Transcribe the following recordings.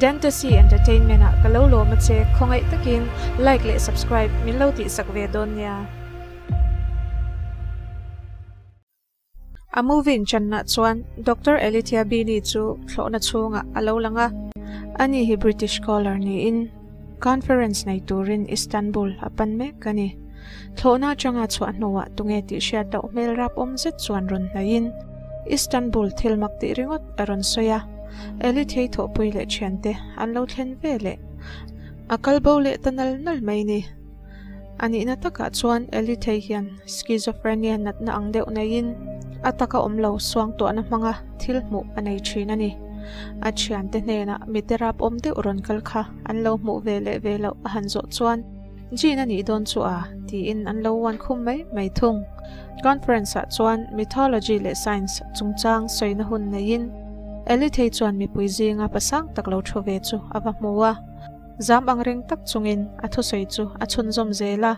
Dentasi Entertainment ah ka lo lawm a che, khawngaih takin like leh subscribe min lo tihsak ve dawn nia. A movie inchanna chuan Doctor Alethea Beanie chu thlawhna chhungah a lo lang a, ani hi British scholar niin conference nei turin Istanbul a pan mek a ni. Thlawhna atanga chhuah hnuah tunge tih hriat loh hmel rap awm zet chuan rawn hnaihin Istanbul thil mak tih ringawt a rawn sawi a, Alethea thawhpui leh thiante an lo thlen ve leh a kal bo leh ta nal nal mai ni. A nihna takah chuan Elithei hian schizophrenia natna ang deuh neiin a taka awm lo suangtuahna hmanga thil hmuh a nei thin a ni. A thiante hnenah mite rap awm deuh rawn kal kha an lo hmuh ve leh ve loh a han zawh chuan Jean a nih dawn chu a tiin an lo uan khum mai mai thung. Conference ah chuan mythology leh science chungchang sawina hun neiin Elithei chuan mipui zinga pasang tak lo thu ve chu a va hmu a. Zam ang reng tak chungin a thusawi chu a chhunzawm zel a.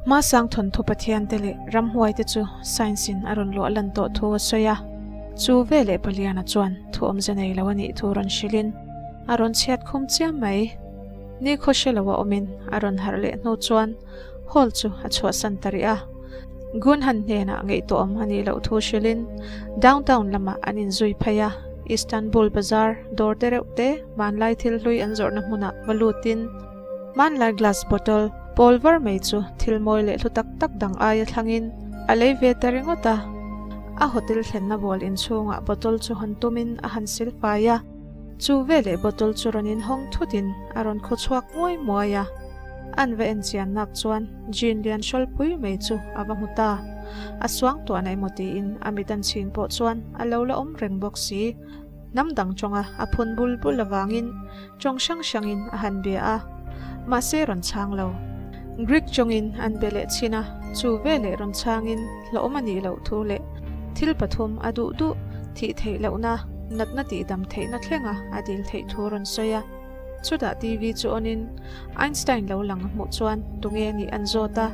Hmasang thawnthu Pathiante leh ramhuaite chu science in a rawn luah lan tawh thu a sawi a. Chu veleh Paliana chuan thu awmze nei lo a nih thu rawn hrilhin a rawn chhiat khum chiam mai. Ni khaw hre lo a awmin a rawn harh leh hnu chuan hall chu a chhuahsan ta rih a. Gunhan hnenah ngaihtuahawm a nih loh thu hrilhin downtown lamah an inzui phei a. Istanbul bazar dawr te reuh te hmanlai thil hlui an zawrhna hmunah va lutin hmanlai glass bottle pawl var mai chu thil mawi leh hlu tak tak dang aia thlangin a lei ve ta ringawt a. A hotel thlenna bual inchhungah bottle chu hawn tumin a han sil fai a, chu veleh bottle chu rawn inhawng thutin a rawn khaw chhuak muai muai a. An va en chian nak chuan jean lian hrawlpui mai chu a va hmu ta. A suang tuah na emaw tiin a mit an chhin pawh chuan a lo la awm reng bawk si. Hnam dang tawnga a phun bul bul avangin tawng hrang hrangin a han bia a, mahse rawn chhang lo. Greek tawngin an be leh chhin a, chu veleh rawn chhangin hlawhawm a nih loh thu leh thil pathum a duh duh thih theih lohna, natna tihdam theihna thlenga a dil theih thu rawn sawi a. Chutah TV chu on in Einstein lo lang a hmuh chuan tunge nih an zawt a,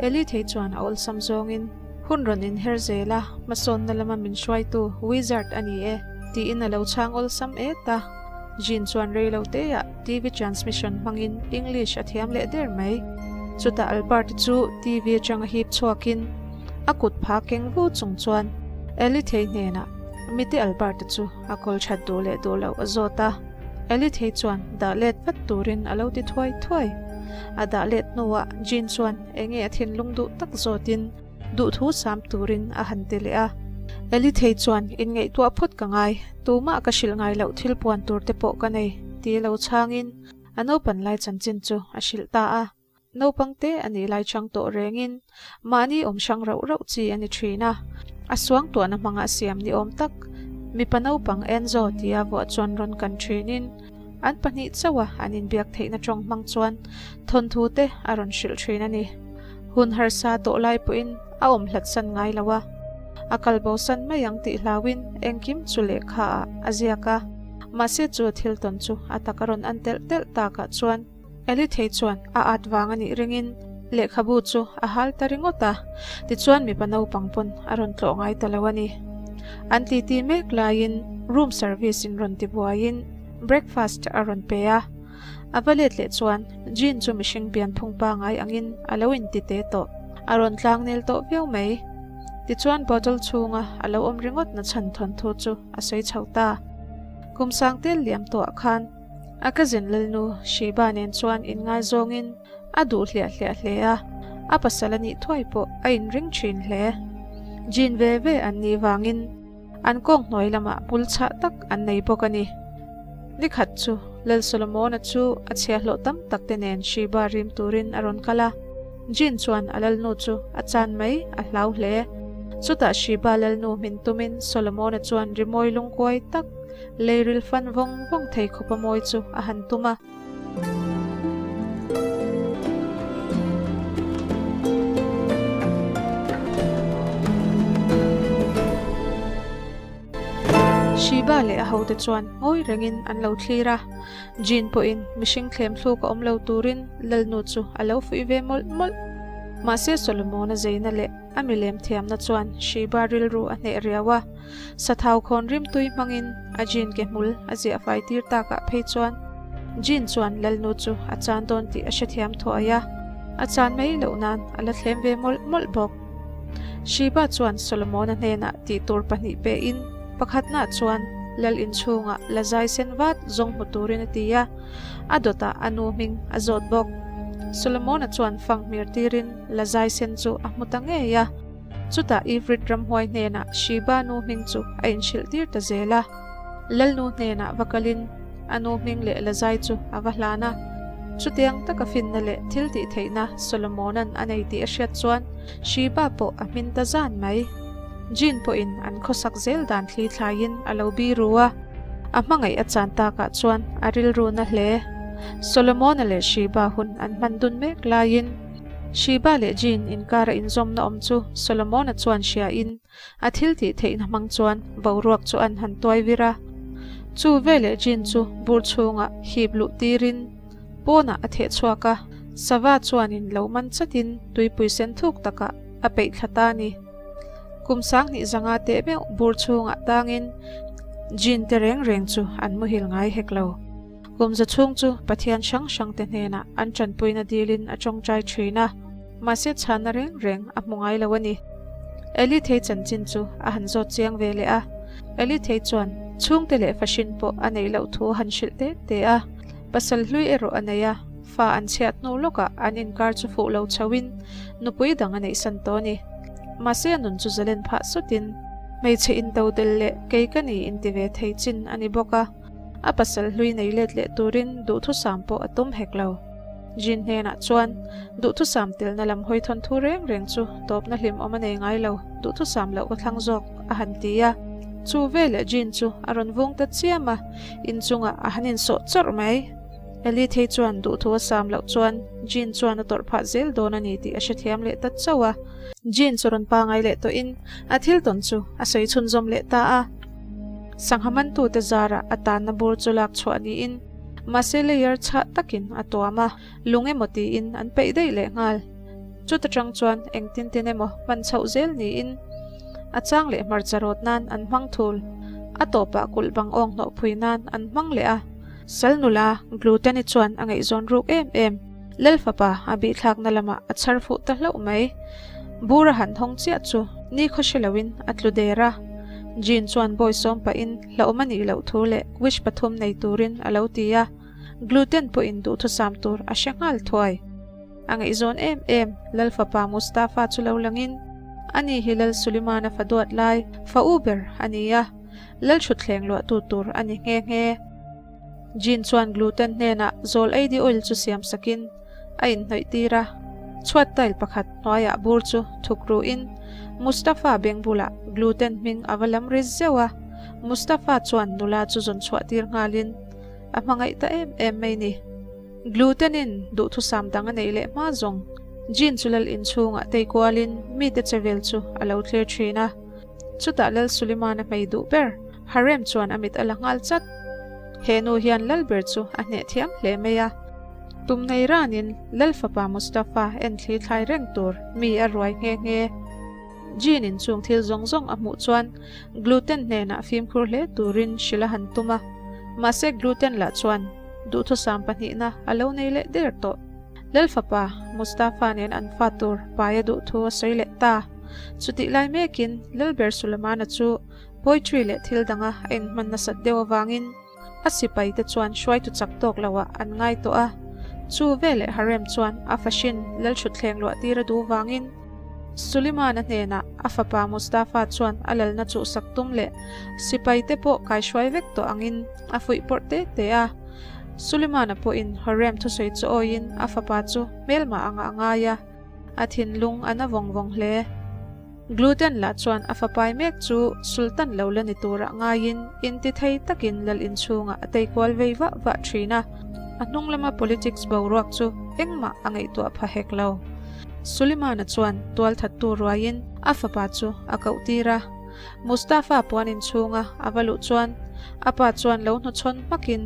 Eli thei chuan a awlsam zawngin hun rawn inher zel a, hmasawnna lama min hruaitu wizard a ni e tiin a lo chhang awlsam et a. Jean chuan rei lo teah TV transmission hmangin English a thiam leh der mai. Chutah Albert chu TV atang a hip chhuakin a kut pha keng vu chung chuan Eli thei hnenah mite Albert chu a kawl that duh leh duh loh a zawt a. Elithei chuan dah let vat turin a lo ti thuai thuai. A dah let hnuah Jean chuan enge a thinlung duh tak zawtin duhthu sam turin a han ti leh a. Elithei chuan inngaihtuah phawt ka ngai, tumah ka hrilh ngai loh thil puan tur te pawh ka nei ti lo chhangin a naupan lai chanchin chu a hrilh ta a. Naupang te a nih lai chang tawh rengin mahni awm hrang rauh rauh chi a ni thin a, a suangtuahna hmanga a siam ni awm tak mipa naupang Enzo tia vuah chuan rawn kan thinin an pahnih chauha an inbiak theihna tawng hmang chuan thawnthu te a rawn hrilh thin a ni. Hun harsa tawh lai pawhin a awm hlat san ngai lo a, a kal bo san mai ang tih hlauhin engkim chu lehkha ah a ziak a, mahse chu a thil tawn chu a tak a rawn an telh telh takah chuan Elithei chuan a at vang a nih ringin lehkhabu chu a hal ta ringawt a, tichuan mipa naupang pawn a rawn tlawh ngai ta lo a ni. An titi mek laiin room service in rawn ti buaiin breakfast a rawn pe a, a va let leh chuan Jean chu mihring pian phung pangai angin a lo inti te tawh, a rawn tlang nel tawh viau mai. Tichuan bottle chhunga a lo awm ringawt na chhan thawnthu chu a sawi chho ta. Kum sang tel liam tawhah khan A cousin Lalnu Shiba nen chuan inngaizawngin a duh hliah hliah hle a, a pasal a nih thuai pawh a inring thin hle. Jean ve ve an nih vangin an kawng hnuai lamah bul chhah tak an nei bawk a ni. Nikhat chu Lal Solomona chu a chhiahhlawh tam tak te nen Shiba rim turin a rawn kal a, Jean chuan a Lalnu chu a chan mai a hlau hle. Chutah Shiba Lalnu hmin tumin Solomona chuan rimawi lungkuai tak Leiril fan vawng vawng thei khawp a mawi chu a han tum a. Shiba leh a hote chuan ngawi rengin an lo thlir a. Jean pawhin mihring thlem thluk a awm lo turin Lalnu chu a lo fuih ve mawlh mawlh. Mahse Solomon-a zeina leh a milem thiamna chuan Shiba rilru a hneh riau a. Sathau khawn rimtui hmangin a jean ke hmul a ziah fai tir takah phei chuan. Jean chuan Lalnu chu a chan dawn tih a hrethiam thuai a, a chan mai loh nan a la thlem ve mawlh mawlh bawk. Shiba chuan Solomona hnenah tih tur pahnih pehin pakhatna chuan Lal inchhungah la zai sen vat zawng hmu turin a ti a, a dawtah a nu hming a zawt bawk. Solomona chuan fang hmir tirin la zai sen chu a hmu ta ngei a, chutah Ifrit ramhuai hnenah Shiba nu hming chu a inhrilh tir ta zel a. Lalnu hnenah va kalin a nu hming leh Lazai chu a va hlan a. Chutiang taka finna leh thil tih theihna Solomona'n a nei tih a hriat chuan Shiba pawh a hmin ta zan mai. Jean pawhin an khawsak zel dan thli thlaiin a lo bi ru a, a hmangaih a chan takah chuan a rilru na hle. Solomona leh Shiba hun an hman dun mek laiin Shiba leh Jean inkara inzawmna awm chu Solomona chuan hriain A thil tih theihna hmang chuan boruak chu an han tuai vir a, chu veleh Jean chu bur chhungah hip luh tirin pawnah a theh chhuak a, sava chuanin lo man chatin tuipui sen thuk takah a peih thla ta a ni. Kum sanghnih zanga teh meuh bur chhungah tangin Jean te reng reng chu an muhil ngai hek lo. Kum za chhung chu Pathian hrang hrang te hnenah an tanpuina dilin a tawngtai thin a, mahse chhanna reng reng a hmu ngai lo a ni. Eli thei chanchin chu a han zawt chiang ve leh a, Eli thei chuan chhungte leh fahrin pawh a neih loh thu a han hrilh te te a, pasal hlui erawh a nei a, fa an chhiat hnu lawkah an inkar chu fuh lo chhoin nupui dang a neihsan tawh a ni. Mahse a nun chu zalen phah sawtin hmeichhe intodelh leh kei ka ni inti ve thei chin a ni bawk a. A pasal hlui nei let leh turin duhthusam pawh a tum hek lo. Jean hnenah chuan, Duhthusam telna lam hawi thawn thu reng reng chu tawpna hlim awm a nei ngai lo, duhthusam loh ka thlang zawk, a han ti a. Chu veleh Jean chu a rawn vung ta chiam a, inchungah a han insawh chawrh mai. Ellie thei chuan duhthu a sam loh chuan Jean chuan a tawrh phah zel dawn a ni tih a hrethiam leh ta chauh a. Jean chu rawn pangai leh tawhin a thil tawn chu a sawi chhunzawm leh ta a. Sangha mantute zarah a tanna bur chu lak chhuah niin mahse layer chhah takin a tuam a, lung emaw tiin an peih daih leh nghal. Chuta tang chuan engtin tin emaw hman chhoh zel niin a chang leh hmarcha rawt nan an hmang thul. A tawpah kulh bang awng hnawh phui nan an hmang leh a. Sal nula Gluteni chuan a ngaihzawn ruk em em. Lalfapa a bihthlakna lamah a chhar fuh ta hlauh mai. Bur a han hawng chiah chu ni khaw hre loin a tlu der a. Jean chuan bawi sawm pahin hlauhawm a nih loh thu leh wish pathum nei turin a lo ti a. Gluten pawhin duhthusam tur a hre nghal thuai. A ngaihzawn em em Lalfapa Mustafa chu lo langin ani hi Lal Sulimana fa duat lai fa u ber a ni a, Lalthutthleng luahtu tur a ni nghe nghe. Jean chuan gluten hnenah zawl eidi oil chu siam sakin a inhnawih tir a, chhuat tile pakhat hnuaiah bur chu thuk ruhin Mustafa beng bulah gluten hming a va lam ri zeuh a, Mustafa chuan nula chu zawn chhuah tir nghalin a hmangaih ta em em mai ni. Gluten in duhthusam dang a neih leh hma zawng Jean chu lal inchhungah tei kualin mite chevel chu a lo thlir thin a. Chutah Lal Sulimana hmei duh ber Harem chuan a mit a la nghal chat. He nu hian Lal ber chu a hneh thiam hle mai a. Tum nei ranin Lal fapa Mustafa en thli thlai reng tur mi a ruai nghe nghe. Jean in chung thil zawng zawng a hmuh chuan Gluten hnenah fimkhur hle turin hrilh a han tum a. Mahse Gluten lah chuan duhthusam pahnihna a lo nei leh der tawh. Lal fapa Mustafa nen an fa tur pai a duh thu a sawi leh ta. Chutih lai mekin Lalber Sulemana chu poetry leh thil danga a inhman nasat deuh avangin a sipaite chuan hruaitu chak tawk loah an ngai tawh a. Chu veleh Harem chuan a fahrin Lalthutthleng luah tir a duh vangin Sulemana hnenah a fapa Mustafa chuan a lalna chuhsak tum leh sipaite pawh kaihruai vek tawh angin a fuih pawrh te te a. Sulemana pawhin Harem thusawi chu awiin a fapa chu hmelmah angah a ngai a. A thinlung a na vawng vawng hle. Gluten lah chuan a fapai mek chu Sultan lo la ni turah ngaiin intithei takin lal inchhungah a tei kual vei vah vah thin a, a hnung lama politics boruak chu engmah a ngaihtuah pha hek lo. Sulimana chuan tualthattu ruaiin a fapa chu a koh tir a. Mustafa puan inchhunga a va luh chuan a pa chuan lo hnuchhawn hmakin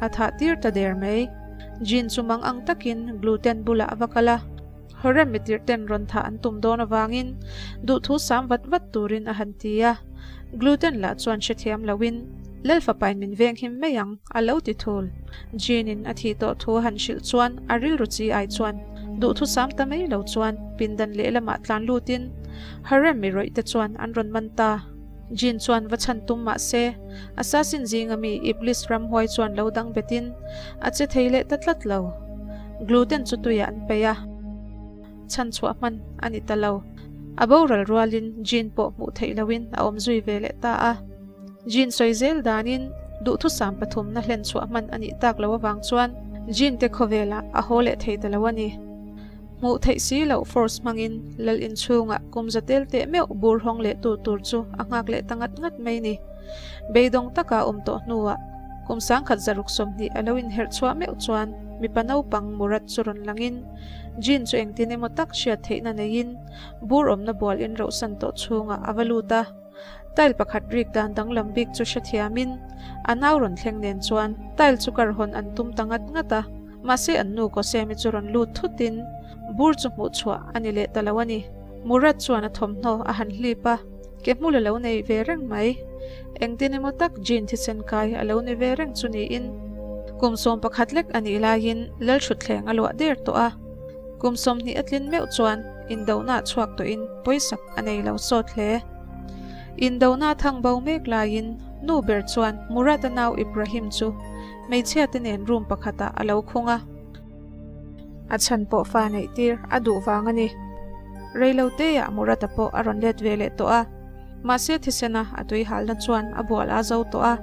a thah tir ta der mai. Jean chu mang ang takin gluten bulah a va kal a, Horem mitirh ten rawn thah an tum dawn avangin duhthu sam vat vat turin a han ti a. Gluten lah chuan hrethiam loin Lal fapain min veng him mai ang, a lo ti thul. Jean-in a thih tawh thu a han hrilh chuan a rilru chi ai chuan duhthusam ta mai lo chuan pindan lehlamah tlan lutin Harem mi rawih te chuan an rawn man ta. Jean chuan va chhan tum mah se, Assassin zinga mi Iblis ramhuai chuan lo dang betin a che thei leh ta tlat lo. Gluten chu tuiah an peih a. Chhan chhuah hman a ni ta lo. A boral rualin Jean pawh hmuh theih loin a awm zui ve leh ta a. Jean sawi zel danin duhthusam pathumna hlen chhuah hman a nih tak loh avang chuan Jean te khawvelah a haw leh thei ta lo a ni. Hmuh theih si loh force hmangin lal inchhungah kum za tel teh meuh bur hawng leh tur tur chu a nghak leh ta ngat ngat mai ni. Beidawng taka awm tawh hnuah kum 1920 a lo inherh chhuah meuh chuan mipa naupang Murat chu rawn langin Jean chu engtin emaw tak hriat theihna neiin bur awmna bual in rohsan tawh chhungah a va lut a. Tile pakhat rik dan danglam bik chu hrethiamin a nau rawn thleng nen chuan tile chu kar hawn an tum ta ngat ngat a, mahse an nu Kosemi chu rawn lut thutin bur chu hmuh chhuah a ni leh ta lo a ni. Murat chuan a thawmhnaw a han hlip a, ke hmul a lo nei ve reng mai. Engtin emaw tak Jean thisen kai a lo ni ve reng chu niin kum 11 lek a nih laiin Lalthutthleng a luah der tawh a. Kum 20 a tlin meuh chuan indona chhuak tawhin pawisak a nei lo sawt hle. Indona thang bo mek laiin nu ber chuan Murata nau Ibrahim chu hmeichhia te nen room pakhatah a lo khung a. A chhan pawh fa neih tir a duh vang a ni. Reilo teah Murata pawh a rawn let ve leh tawh a. Mahse thisena a tui halna chuan a bual a zo tawh a,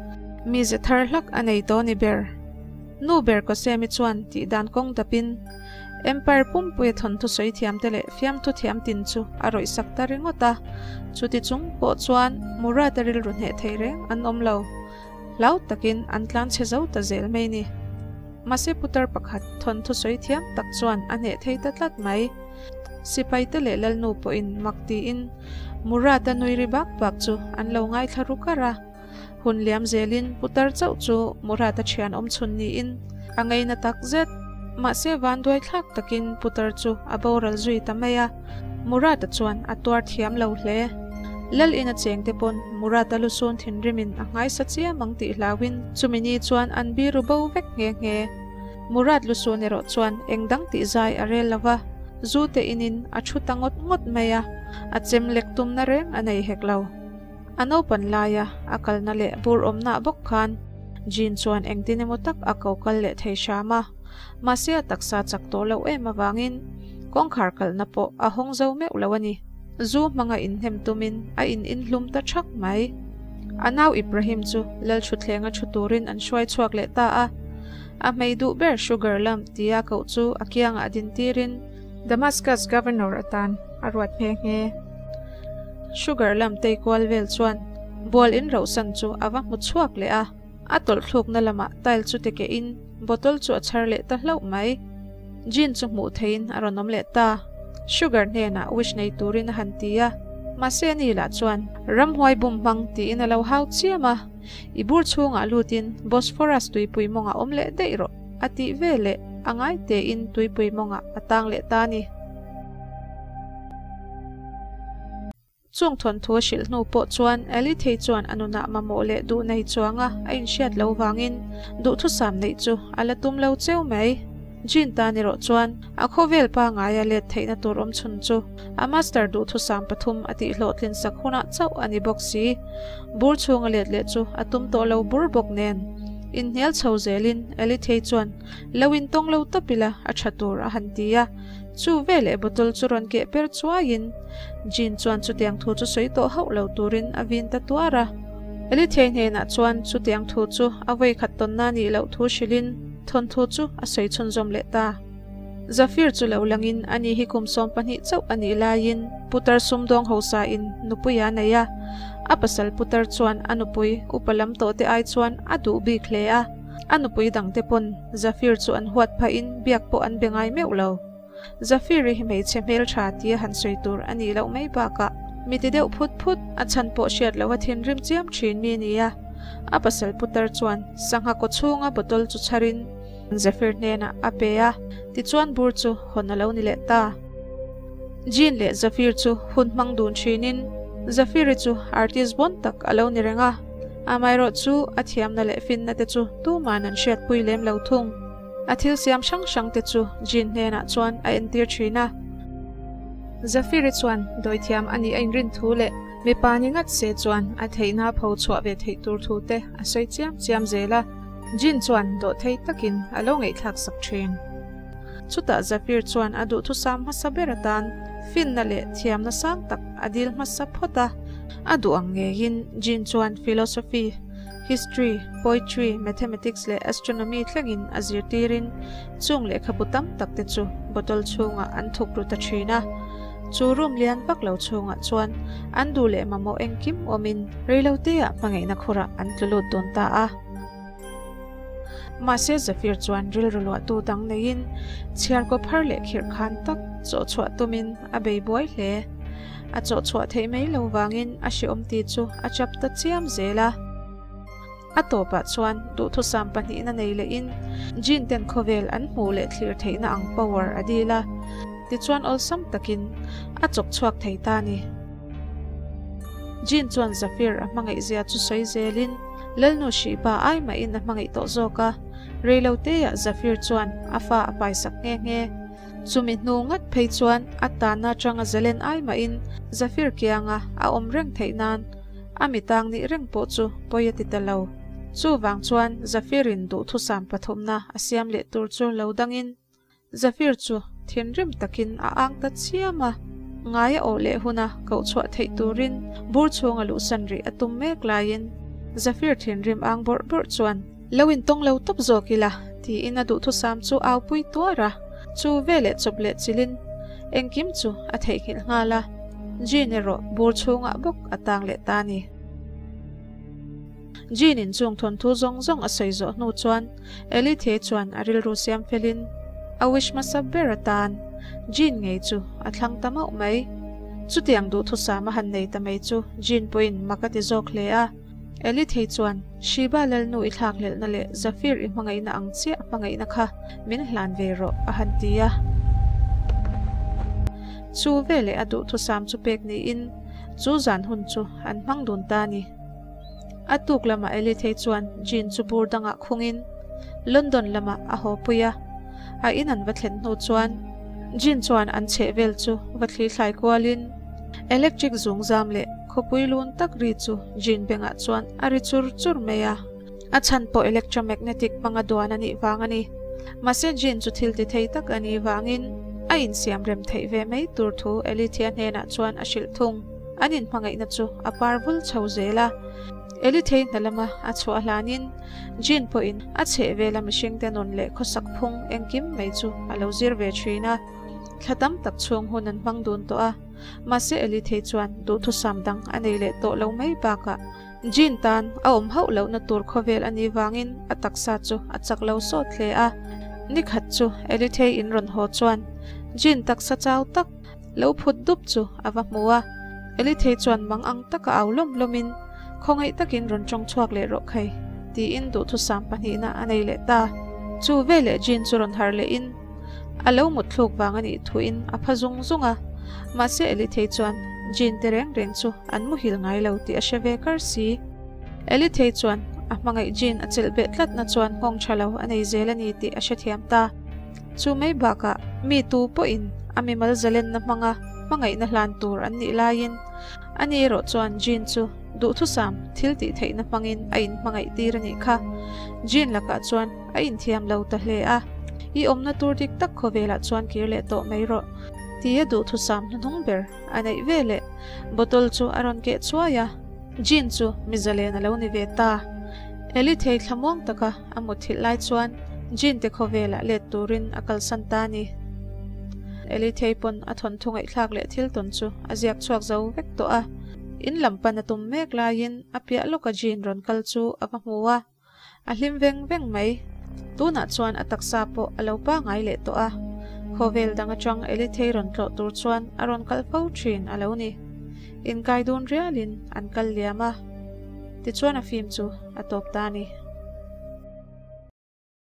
mize thar hlak a nei tawh ni ber. Nu ber Kosemi chuan tihdan kawng dapin Empire pumpuia thawnthu sawi thiamte leh fiamthu thiam tin chu a rawih sak ta ringawt a, chuti chung pawh chuan Murata rilru hneh thei reng an awm lo. Hlau takin an tlan chhe zo ta zel mai ni. Mahse putar pakhat thawnthu sawi thiam tak chuan a hneh thei ta tlat mai. Sipaite leh Lalnu pawhin mak tiin Murata nui ri bak bak chu an lo ngaithla ru kar a. Hun liam zelin putar chauh chu Murata thian awm chhun niin a ngeina tak zet. Mahse vanduai thlak takin putar chu a boral zui ta mai a, Murata chuan a tuar thiam lo hle. Lal ina chengte pawn Murata lusun thinrimin a nghaisa chiam ang tih hlauin chumi ni chuan an biru bo vek nghe nghe. Murat lusun erawh chuan eng dang tih zai a rel lo va, zu te inin a thu ta ngawt ngawt mai a, a chem lek tumna reng a nei hek lo. A naupan laia a kalna leh bur awmna bawk khan Jean chuan engtin emaw tak a ko kal leh thei hram a, mahse a taksa chak tawh loh em avangin kawngkhar kalna pawh a hawng zo meuh lo a ni. Zu hmanga inhnem tumin a in inhlum ta thak mai. A nau Ibrahim chu Lalthutthlenga thu turin an hruai chhuak leh ta a, a hmei duh ber Sugar Lump tia koh chu a kiangah din tirin Damascus Governor atan a ruat nghe nghe. Sugar lam tei kual vel chuan bual in rohsan chu a va hmu chhuak leh a, a tawlh thlukna lamah tile chu ti keh in bottle chu a chhar leh ta hlauh mai. Jean chu hmuh theihin a rawn awm leh ta. Sugar hnenah wish nei turin a han ti a, mahse ani lah chuan ramhuai bum hmang tiin a lo hau chiam a, I bur chhungah lutin Bosphorus tuipui mawngah awm leh daih rawh a tih veleh a ngai tein tuipui mawngah a tang leh ta a ni. Chung thawnthu a hrilh hnu pawh chuan Alithei chuan a nunah mamawh leh duh nei chuanga a inhriat lo vangin duhthusam neih chu a la tum lo cheu mai. Jean tan erawh chuan a khawvel pangaia let theihna tur awm chhun chu a master duhthusam pathum a tih hlawhtlin sak hunah chauh a ni bawk si. Bur chhunga let leh chu a tum tawh lo bur bawk nen inhnial chho zelin Alithei chuan lo intawng lo tawp ila a tha tur a han ti a. Chu veleh bottle chu rawn keh per chuaiin Jean chuan chutiang thu chu sawi tawh hauh lo turin a vin ta tuar a. Elithei hnenah chuan chutiang thu chu a vawi khat tawnna nih loh thu hrilhin thawnthu chu a sawi chhunzawm leh ta. Zafir chu lo langin ani hi kum 12 chauh a nih laiin putar sumdawng hausa in nupui a nei a. A pasal putar chuan a nupui upa lam tawh te ai chuan a duh bik hle a. A nupui dangte pawn Zafir chu an huat phahin biak pawh an be ngai meuh lo. Zafir i hi hmeichhe hmeltha tia han sawi tur a nih loh mai bakah mi ti deuh phut phut a chhan pawh hriat loh a thinrim chiam thin mi nia. A pasal putar chuan sangha kaw chhunga bottle chu chharin Zafir hnenah a pe a, tichuan bur chu hawn a lo ni leh ta. Jean leh Zafir chu hun hmang dun thinin Zafir-i chu artist bawn tak a lo ni reng a. Amaherawhchu, a thiamna leh finna te chu tuman an hriatpui lem lo thung. A thil siam hrang hrang te chu Jean hnenah chuan a entir thin a. Zafiri chuan dawithiam a nih a inrin thu leh mipa ni ngat se chuan a theihna pho chhuah ve theih tur thu te a sawi chiam chiam zel a. Jean chuan dawhthei takin a lo ngaihthlak sak thin. Chutah Zafir chuan a duhthusam hmasa ber atan finna leh thiamna sang tak a dil hmasa phawt a. A duh ang ngeiin Jean chuan philosophy, history, poetry, mathematics leh astronomy thlengin a zirtirin chung lehkhabu tam tak te chu bottle chhungah an thuk ru ta thin a. Chu room lian vak lo chhungah chuan an duh leh mamawh engkim awmin reiloteah hmangaihna khurah an tlu lut dawn ta a. Mahse Zafir chuan rilru luahtu dang neiin chhiarkaw phar leh khirh khan tak chawh chhuah tumin a bei buai hle. A chawh chhuah theih mai lo vangin a hrehawm ti chu a chap ta chiam zel a. A tawpah chuan duhthusam pahnihna nei lehin Jean ten khawvel an hmuh leh thlir theihna ang power a dil a, tichuan awlsam takin a chawk chhuak thei ta a ni. Jean chuan Zafir a hmangaihzia chu sawi zelin Lalnu Shiba ai mahin a hmangaih tawh zawk a, reiloteah Zafir chuan a fa a paisak nghe nghe. Chumi hnu ngat phei chuan a tanna atanga zalen ai mahin Zafir kianga a awm reng theih nan a mitang nih reng pawh chu pawi a ti ta lo. Chuvang chuan Zafir-in duhthusam pathumna a siam leh tur chu lo dangin Zafir chu thinrim takin a ang ta chiam a, ngai a awh leh huna koh chhuah theih turin bur chhunga luhsan rih a tum mek laiin Zafir thinrim ang bawrh bawrh chuan, Lo intawng lo tawp zawk ila, tiin a duhthusam chu au pui tuar a, chu veleh chawp leh chilhin engkim chu a theihnghilh nghal a, Jean erawh bur chhungah bawk a tang leh ta a ni. Jean in chung thawnthu zawng zawng a sawi zawh hnu chuan Elithe chuan a rilru siam felin a wish hmasa ber atan Jean ngei chu a thlang ta mauh mai. Chutiang duhthusam a han nei ta mai chu Jean pawhin mak a ti zawk hle a. Elithe chuan, Shiba lalnu i thlakhlelhna leh Zafir i hmangaihna ang chiah hmangaihna kha min hlan ve rawh a han ti a. Chu veleh a duhthusam chu pek niin chu zan hun chu an hmang dun ta a ni. A tuk lamah Elithei chuan Jean chu bur dangah khungin London lamah a haw pui a. A in an va thlen hnu chuan Jean chuan an chheh vel chu va thli thlai kualin electric zung zam leh khawpui lun tak ri chu Jean bengah chuan a ri chur chur mai a. A chhan pawh electromagnetic hmanga duan a nih vang a ni. Mahse Jean chu thil ti thei tak a nih vangin a insiam rem theih ve mai tur thu Elithia hnenah chuan a hrilh thung. An inhmangaihna chu a par vul chho zel a. Elithei hna lama a chhuah hlanin Jean pawhin a chheh vela mihringte nun leh khawsak phung engkim mai chu a lo zir ve thin a. Thla tam tak chhung hun an hmang dun tawh a. Mahse Elithei chuan duhthusam dang a nei leh tawh lo mai bakah Jean tan a awm hauh lohna tur khawvel a nih vangin a taksa chu a chak lo sawt hle a. Nikhat chu Elithei in rawn haw chuan Jean taksa chau tak lo phut dup chu a va hmu a. Elithei chuan mang ang taka au lawm lawmin, Khawngaih takin rawn tawng chhuak leh rawh khai, tiin duhthusam pahnihna a nei leh ta. Chu veleh Jean chu rawn harh lehin a lo mut thluk vang a nih thuin a pha zung zung a. Mahse Elithei chuan Jean te reng reng chu an muhil ngai lo tih a hre ve kar si. Elithei chuan a hmangaih Jean a chelh beh tlatna chuan nghawng tha lo a nei zel a ni tih a hrethiam ta. Chu mai bakah mi tu pawhin a mimal zalenna hmanga hmangaihna hlan tur an nih laiin ani erawh chuan Jean chu duhthusam thil tih theihna hmangin a inhmangaih tir a nih kha. Jean lakah chuan a inthiam lo ta hle a, I awmna tur dik tak khawvelah chuan kir leh tawh mai rawh tia duhthusam hnuhnung ber a neih ve leh bottle chu a rawn keh chuai a, Jean chu mi zalen a lo ni ve ta. Eli thei thlamuang taka a mutthilh lai chuan Jean te khawvelah let turin a kalsan ta a ni. Eli thei pawn a thawnthu ngaihthlak leh thil tawn chu a ziak chhuak zo vek tawh a, in lam pan a tum mek laiin a piah lawka Jean rawn kal chu a va hmu a. A hlim veng veng mai. Tunah chuan a taksa pawh a lo pangai leh tawh a. Khawvel dang atang Elithei rawn tlawh tur chuan a rawn kal fo thin a lo ni. Inkai dun rialin an kal liam a. Tichuan a film chu a tawp ta a ni.